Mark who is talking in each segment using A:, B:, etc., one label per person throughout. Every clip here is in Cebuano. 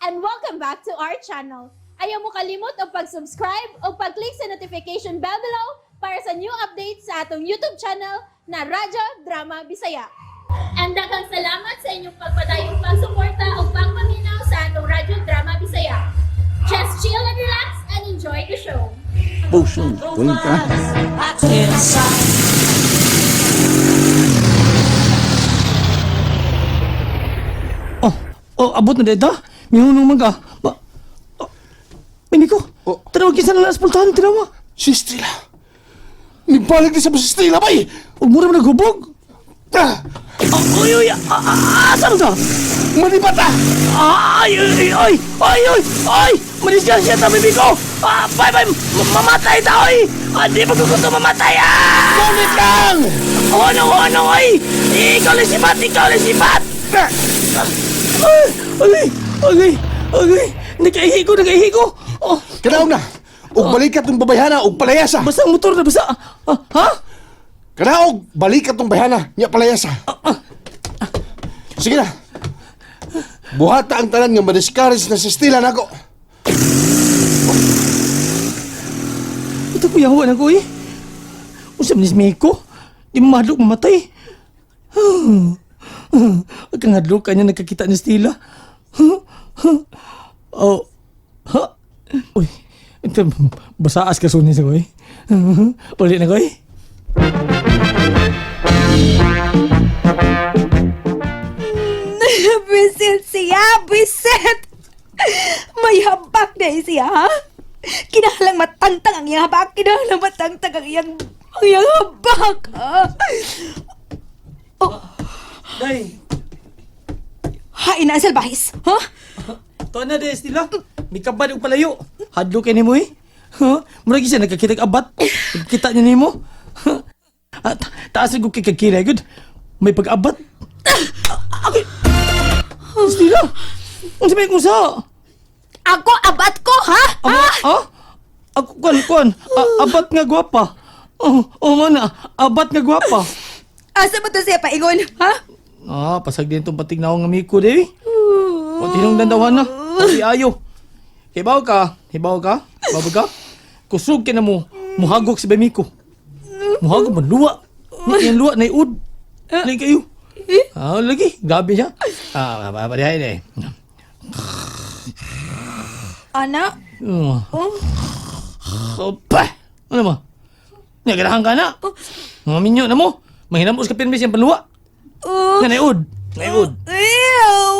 A: And welcome back to our channel. Ayaw mo kalimot og pag-subscribe o pag-click sa notification bell below para sa new updates sa atong YouTube channel na Radyo Drama Bisaya. And daghang salamat sa inyong pagpadayong pagsuporta o pagpaminaw sa atong Radyo Drama Bisaya. Just chill and relax and enjoy the show.
B: Puso, ka.
C: Oh, oh, abot na dito. Mihunong man ka. Ba, oh, Mimiko,
B: Oh.
C: tanaw kinsa na naspultahan, tanawa.
B: Si Estrella. Nibalik ni sa si Estrella, bay!
C: Ug mura man naghubog.
B: Ah!
C: Oh, oy, oy, asa man ka?
B: Manibat ah!
C: Ay, ay, ay, ay, ay, ay, madisgrasya ta, Mimiko. Ah, bye, bye, mamatay ta, oy. Ah, di pa ko gusto mamatay, ah!
B: Ngunit lang!
C: Oh, ano, ano, oy! Ikaw lang si Pat, ikaw lang si Pat! Ay, ay, ay, ay, nagkaihi ko, nagkaihi ko. Oh,
B: Kanaog na! Ug balikat tong babayhana ug palayasa!
C: basta ang motor na basta. Ah, ha?
B: Kanaog! Balikat tong bayhana, nya palayasa! Sige na! Buhata ang tanan nga madiscourage na si Estrella nako.
C: Ito kuya, huwag na ko eh. Unsa man ni si Miko? Di mahadlok mamatay. Ang kangadlok kanya nagkakita ni Stila. Oh. Ha? Uy, ito, basaas ka sunis ko eh. Uli na ko eh.
D: Buisit siya! Buisit! May habak na siya, ha? Kinahalang matangtang ang iyang habak. Kinahalang matangtang ang iyang habak, ha? Oh,
C: Day,
D: hain na ang salbahis, ha?
C: tuwa na day, Stila. May kabad og palayo. Hadlok kay nimo eh. Huh? Murag siya nagkakita og abat. Kita niya nimo. Huh? Ah, taas ko kay kakilay gud. May pag-abat. Ah, okay. Stila. Unsa may kung sa?
D: Ako, abat ko, ha?
C: Aba, ah? Ako kuan kuan. Abat nga gwapa. Oh, oh man na. Abat nga gwapa.
D: Asa mo to siya paingon, ha?
C: Ah, pasag din itong patig na akong amiko, di. O, tinong dandawan na. Kasi ayo. Hibaw ka. Hibaw ka. Hibaw ka. Kusog ka na mo. Muhagok si Bemiko. Muhagok man. Luwa. Yung luwa, naiud. Lagi kayo. Ah, lagi. Gabi siya. Ah, padihay na eh.
D: Ana?
C: Oh.
D: Oh.
C: Opa! Ano mo? Nagarahan ka na. Mga minyo na mo. Mahinamos ka pirmis yung panluwa.
D: Oh.
C: Nga naiud. Naiud.
D: Ew!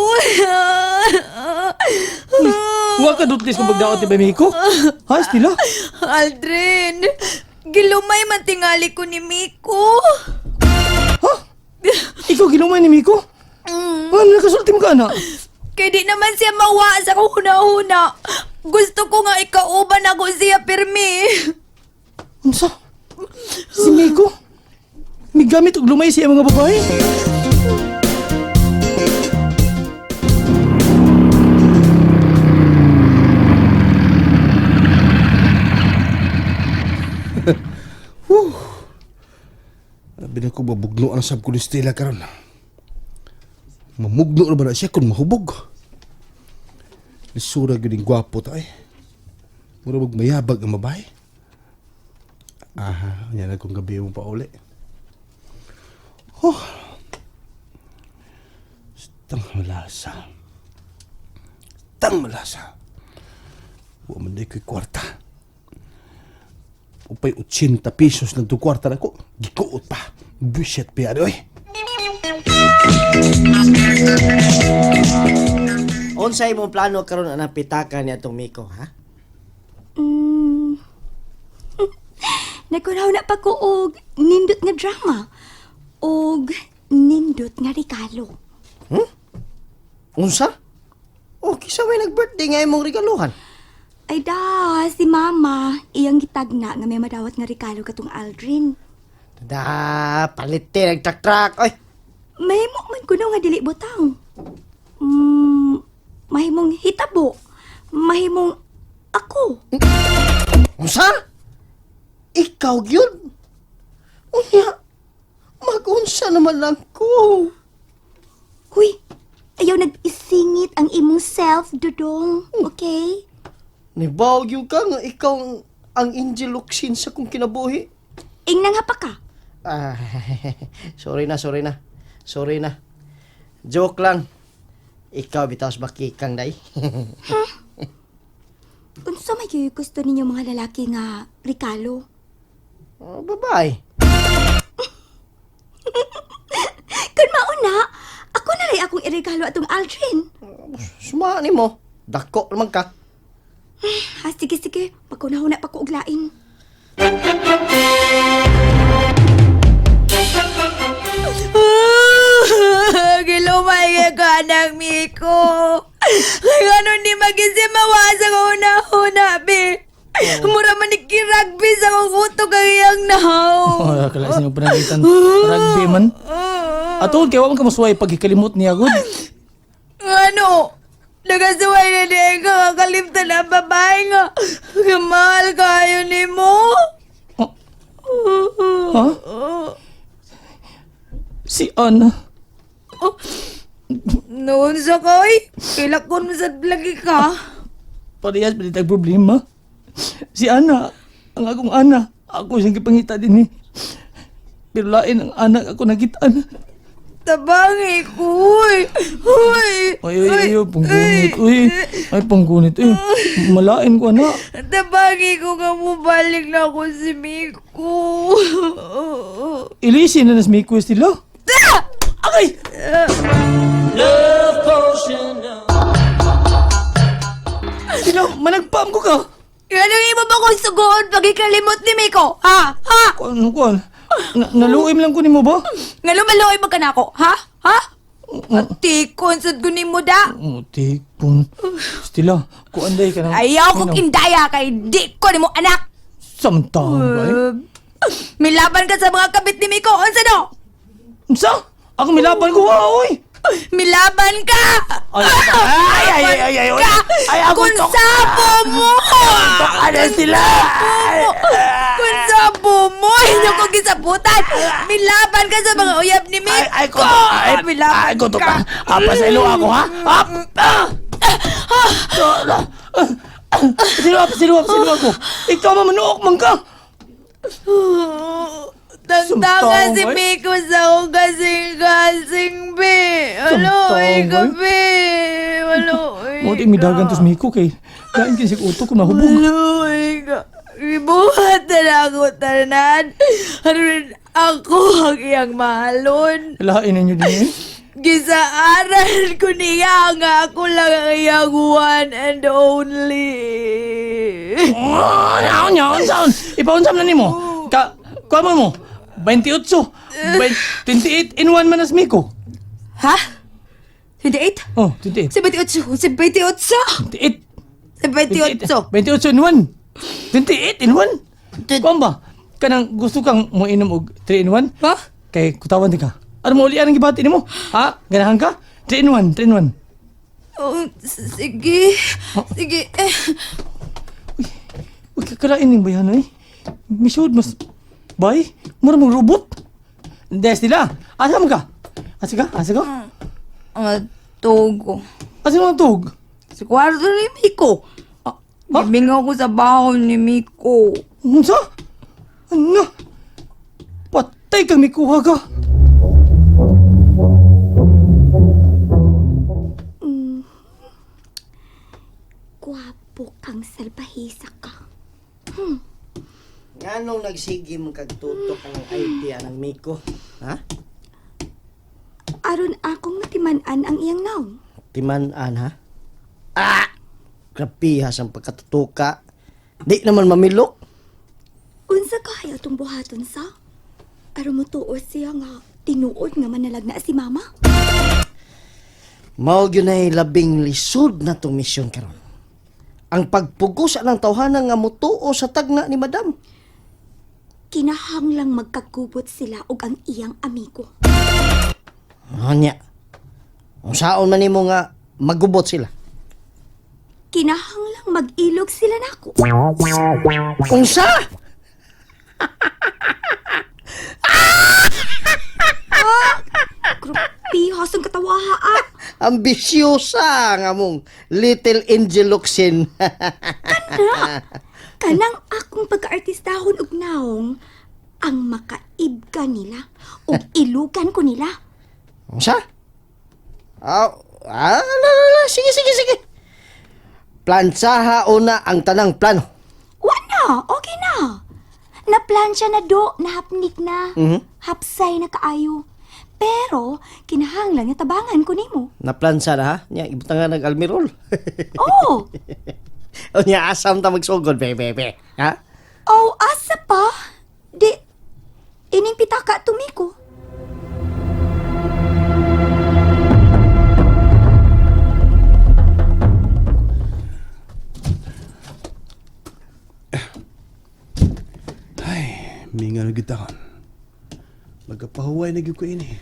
C: Huwag ka dutlis kung pagdaot ni Bemiko. Ha, Stila?
D: Aldrin, gilumay man tingali ko ni Miko.
C: Ha? Ikaw ginumay ni Miko? Ano nakasulti mo ka na?
D: Kay di naman siya mawa sa akong huna-huna. Gusto ko nga ikauban ako siya pirmi.
C: Unsa? Si Miko? May gamit og lumay siya mga babae?
B: Sabi na ko mabugno ang sab ko ni Stella karon. Mamugno na ba na siya kung mahubog? Lisura gyud ning gwapo ta eh. Mura mag mayabag ang babae. Aha, yan na kung gabi mo pa uli. Oh. Tang malasa. Tang malasa. Wa man day ko'y kwarta. Upay 80 pesos lang itong kwarta na ko. Gikuot pa. Buset pa yan, oy.
E: Unsay imong plano karon anang pitaka ni atong Miko, ha?
F: Nagkunaw na pa ko og nindot nga drama og nindot nga regalo.
E: Unsa? Oh, kisa may nag-birthday nga imong regaluhan.
F: Ay da, si mama iyang gitagna nga may madawat nga regalo katong Aldrin.
E: Da, palite nag-truck-truck. Oy,
F: Mahimo man kuno nga dili butang. Mahimong hitabo. Mahimong ako.
E: unsa? Ikaw gyud? Unya, mag-unsa naman lang ko.
F: Huy, ayaw nag-isingit ang imong self. yourself, Dudong. Okay?
E: Nibaw gyud ka nga ikaw ang Angel Locsin sa kong kinabuhi.
F: Ingnang hapa ka.
E: Ah, sorry na, sorry na. Sorry na. Joke lang. Ikaw bitaw sa bakikang day.
F: Unsa may gyud gusto ninyo mga lalaki nga regalo?
E: Oh, babae.
F: Kun mauna, ako na rin akong iregalo atong Aldrin.
E: Suma ni mo. Dako naman ka.
F: Ha, sige, sige. Pagkunahuna pa ko og lain.
D: Gilumay ka anak Miko. Kaya ano ni magisi mawasa ko na huna be. Mura man ni kiragbi sa kong utok ang iyang nahaw.
C: Oh, kala sa pananglitan. Rugby man. Ato kay wa man ka masuway pagkikalimot niya gud.
D: Ano? Nagasuway na din ka kakalimtan ang babae nga. Nga mahal kayo ni mo.
C: Oh. Ha? Si Ana.
D: Noon sa koy, kilakon mo sa lagi ka.
C: Parehas pa ditag problema. Si Ana, ang akong Ana, ako siyang gipangita din eh. Pero lain ang anak ako nakitaan.
D: Tabangi ko, uy. Uy.
C: Ay, ay, ay, ay, panggunit, uy. Ay, panggunit, uy. Malain ko, anak.
D: Tabangi ko nga mubalik na ako si Miko.
C: Ilisin na nas Miko sila. Agay! Sila, managpam ko ka.
D: Anong imo ba kong sugoon pag ikalimot ni Miko? Ha? Ha?
C: Kuan, kuan. Na, naluim lang ko nimo ba?
D: Nga lumaloy man ka na ako, ha? Ha? Atikon, sad ko nimo da.
C: Oh, tipon. Stila, kuan day ka na.
D: Ayaw ko kindaya kay di ko nimo anak.
C: Samtang ba eh?
D: Milaban ka sa mga kabit ni Miko, unsa no?
C: Unsa? Ako milaban ko, wa, oy!
D: Milaban ka!
C: Ay, ay, ay, ay, ay, ay,
D: Ka!
C: ay, ako
D: Kung
C: to-
D: sabo mo!
C: Ano sila?
D: Kung sabo mo, inyo ko gisabutan! Milaban ka sa mga uyab ni Miko!
C: Ay, ay, ko to, ay,
D: Milaban
C: ay, ko to
D: ka!
C: pa. Ah, pasaylo ako, ha? Ah, ah! Pasaylo, pasaylo, pasaylo ako. Ikaw, mamanuok man ka.
D: Tangtanga si
C: Sumtong, ay.
D: Miko sa akong kasing-kasing, be! Aloy
C: Sumtong,
D: ka,
C: ay.
D: be! Aloy
C: Mo di midagan tos Miko kay lain kay sig utok ko nahubog.
D: Aloy ka! Ibuhat na lang ako, tanan! Aron ako ang iyang mahalon!
C: Lain ninyo din eh.
D: Gisaaran ko niya nga ako lang ang iyang one and only.
C: Oh, nyaon, nyaon, nyaon. Ipaunsa man na nimo. Ka, kuha mo mo. 28. 28 in 1 man as Miko.
D: Ha? 28?
C: Oh, 28.
D: 78. 78.
C: 28.
D: 28.
C: 28 in 1. 28 in 1? Kuan ba? Kanang gusto kang moinom og 3 in 1?
D: Ha?
C: Kay kutawan din ka. Ano mo uli anong gibati nimo? Ha? Ganahan ka? 3 in 1, 3 in 1.
D: Oh, sige. Sige. Eh,
C: Uy, kakalain ning bayan ay. Misod mas bay, mura mong robot. Des nila. Asa mo ka? Asa ka? Asa ka?
D: Matugo.
C: Asa mo ang tug?
D: Sa kwarto ni Miko.
C: Ah, ha?
D: Gimingaw ko sa baho ni Miko.
C: Unsa? Ano? Patay kang mikuha ka.
F: Gwapo kang salbahisa ka.
E: Nganong nagsige mo kag tutok ang idea ng Miko? Ha?
F: Aron akong matiman-an ang iyang naong.
E: Timan-an ha? Ah! Grabe ha ang pagkatutuka. Di naman mamilok.
F: Unsa kahayo tong buhaton sa? Aron mo tuo siya nga tinuod nga manalag na si mama.
E: Mao gyud nay labing lisod na tong misyon karon. Ang pagpugos ng tawhana nga mutuo sa tagna ni Madam.
F: Kinahanglang magkagubot sila og ang iyang amigo.
E: Anya. Unsaon man nimo nga magubot sila?
F: Kinahanglang mag-ilog sila nako.
E: Unsa?
F: Grabe, hasang katawa ha. Ah.
E: Ambisyosa nga mong Little Angel Locsin.
F: Kana! Kanang akong pagkaartistahon og naong ang makaibka nila ug ilugan ko nila.
E: Unsa? Ah, ah, la, la, la. Sige, sige, sige. Plansaha una ang tanang plano.
F: Wa na, okay na. Naplansya na do, nahapnik na. Hapsay na kaayo. Pero kinahanglan nga tabangan ko nimo.
E: Naplansa na ha? Nya, ibutang nga nag-almirol.
F: Oh,
E: O nya, asam ta magsugod, be, be. Ha?
F: oh asa pa? Di ining pitaka tumiko.
B: Minga na gyud taon. Magkapahuway na gyud ko ini.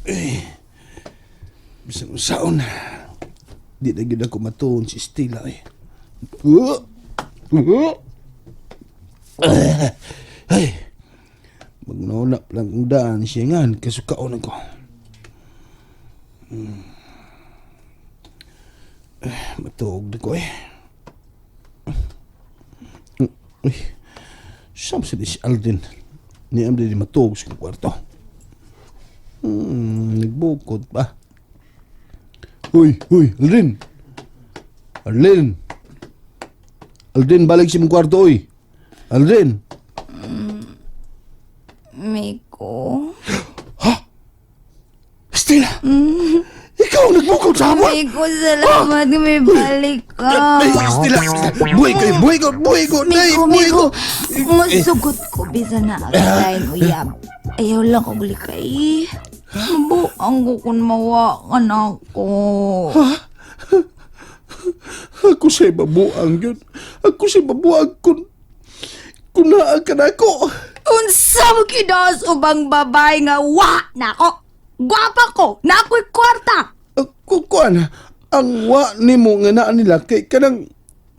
B: Eh. Bisan unsaon. Di na gyud ako matuon si Stila eh. Ay. Magnauna lang ang daan siya ngan kasukaon ako. Eh, matuog na ko eh. Uy, saan si si Alden? Ni Amdi di matuog sa kwarto. Nagbukod pa. Uy, uy, Alden! Alden! Alden, balik sa mong kwarto, uy! Alden!
D: Miko?
B: Stella! Ikaw ang nagbukod sa hapon!
D: Miko, salamat. May balik ka.
B: Ay, Stella! Stella! Buhay ko, buhay ko, buhay ko! Nay,
D: Miko,
B: buhay
D: Miko.
B: ko!
D: Masugot ko. Bisa na agad uyab. Ayaw lang kong likay. Mabuang ko kung mawa ka na ako.
B: Ako sa'y babuang yun. Ako sa'y babuang kung naa ka na ako.
D: Unsa mo kidos ubang babae nga wa na ako? Gwapa ko, na ako'y kwarta.
B: Ako kuan, ang wa nimo nga naa nila kay kanang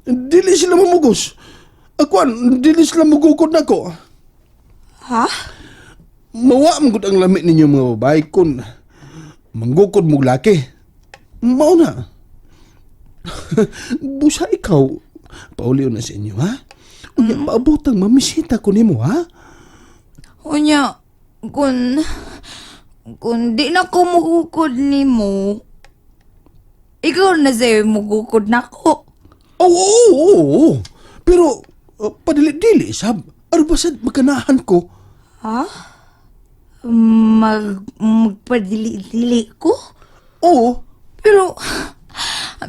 B: dili sila mamugos. Akuan, dili sila mugukod nako.
D: Ha?
B: Mawa man gud ang lami ninyo mga babae kun manggukod mo laki. Mao na. Busa ikaw, pauliw na sa inyo, ha? Unya, paabotang mamisita ko nimo, ha?
D: Unya, kung di na ko mugukod nimo, ikaw na sa'yo mugukod na ko.
B: Oo, oo, oo, oo. Pero, padili-dili, sab. Ano ba sad magkanahan ko?
D: Ha? Magpadili-dili ko?
B: Oo.
D: Pero,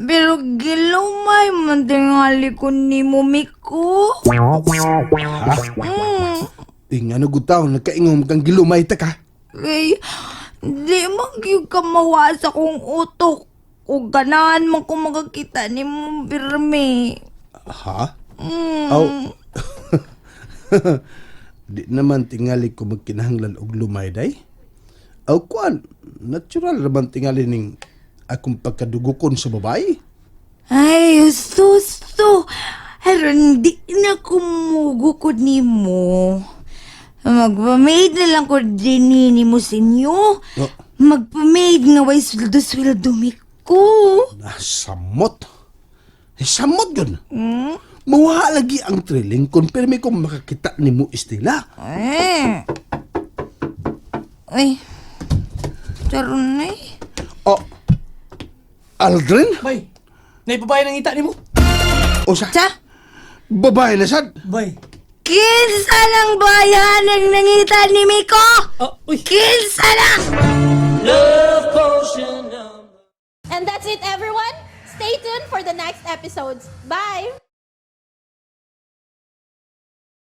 D: pero gilumay man tingali ko nimo, Miko.
B: Ha? Eh, nga gud taon, nagkaingong kang gilumay ta ka.
D: Kay, di man gyud ka mawa sa kong utok. O ganahan man ko makakita ni mo pirmi.
B: Ha? Aw. Di naman tingali ko magkinahanglan og lumay day. Aw kuan, natural raman tingali ning akong pagkadugukon sa babae.
D: Ay, husto. Aron, di na kumugukod ni mo. Magpa-maid na lang ko din ni mo sinyo.
B: Oh.
D: Magpa-maid nga way sweldo-sweldo mi ko.
B: Ah, samot. Eh, samot yun. Mawa lagi ang thrilling kung pirmi ko makakita ni mo Estela.
D: Eh. Ay. Charon na eh.
B: Oh, Aldrin?
C: Bay, naibabae ng ita nimo.
B: O sa?
D: Sa?
B: Babae na sad.
C: Bay.
D: Kinsa lang bayan ang nangita ni Miko?
C: Ah, uy.
D: Kinsa lang!
A: And that's it, everyone. Stay tuned for the next episodes. Bye!